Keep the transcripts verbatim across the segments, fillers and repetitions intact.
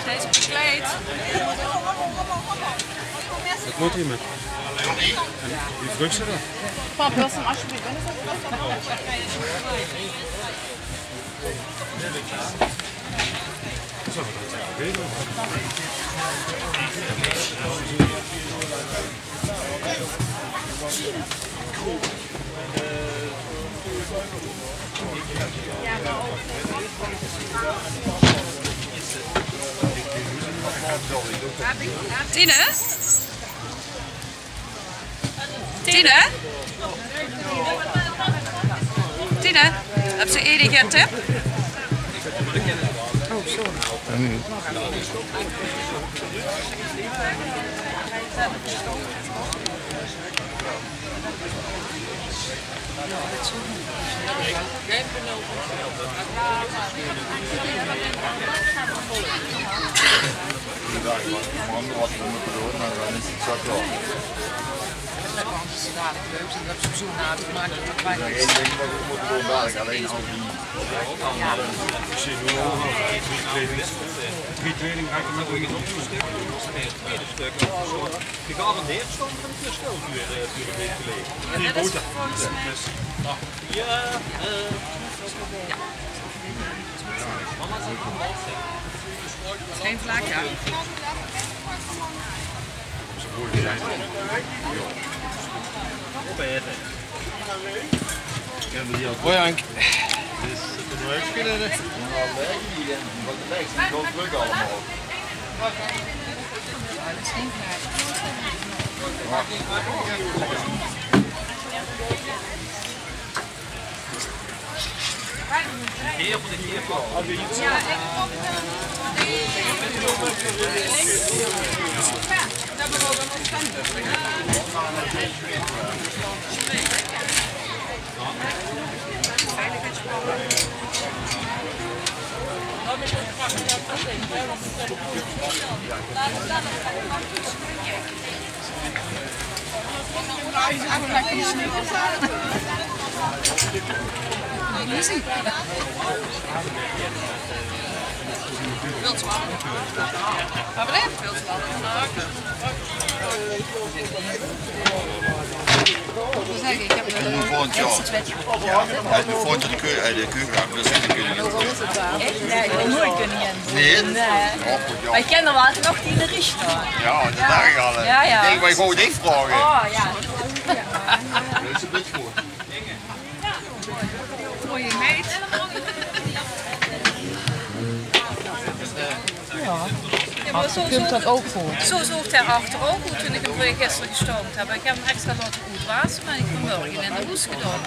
Deze verkleed. Dat moet hier met. En wie vrucht ze dat? Pap, wil ze hem alsjeblieft binnen zetten? Tine? Tine? Tine, höbs se enige tip? Gegarandeerd stond er een keer stil voor, eh, voor de week geleden. Ja, dat is volgens mij. Ja, eh, mama zit nog wel. Geen vlak, ja. Opeten. Hoi Henk. Volgend jaar. Hij is nu volgend jaar de keu-, eh, de keukenraad, dus de keuken. Echt? Ja, ik ben nooit koningin. Nee? Nee. Oh, goed, ja. Maar ik ken er wel nog die in de Richter. Ja, dat dacht ik al, hè. Ja, ja. Ik denk, maar ik wou dit vragen. Oh, ja. Dat is een beetje goed. Mooie meid. Ja. Zo zoog dat ook goed. Zo zoog hij achter ook goed toen ik hem gisteren gestoomd heb. Ik heb hem extra laten oetwassen, maar ik heb hem vanmorgen in de hoes gedaan.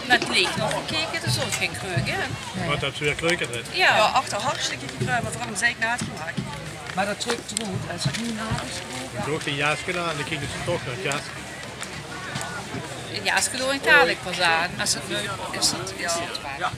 Met licht nog gekeken, dus zoog geen kreuk in. Wat heb ze weer kreuken erin? Ja. Ja, achter hartstikke gekruimd, maar vooral een zeiknaad gemaakt. Maar dat trekt goed, als het nu nat is. Doe ik een jasje aan, dan krijg je toch nog jas. Ja, als ik het kaal ik pas aan, als het leuk is, dat is het waar.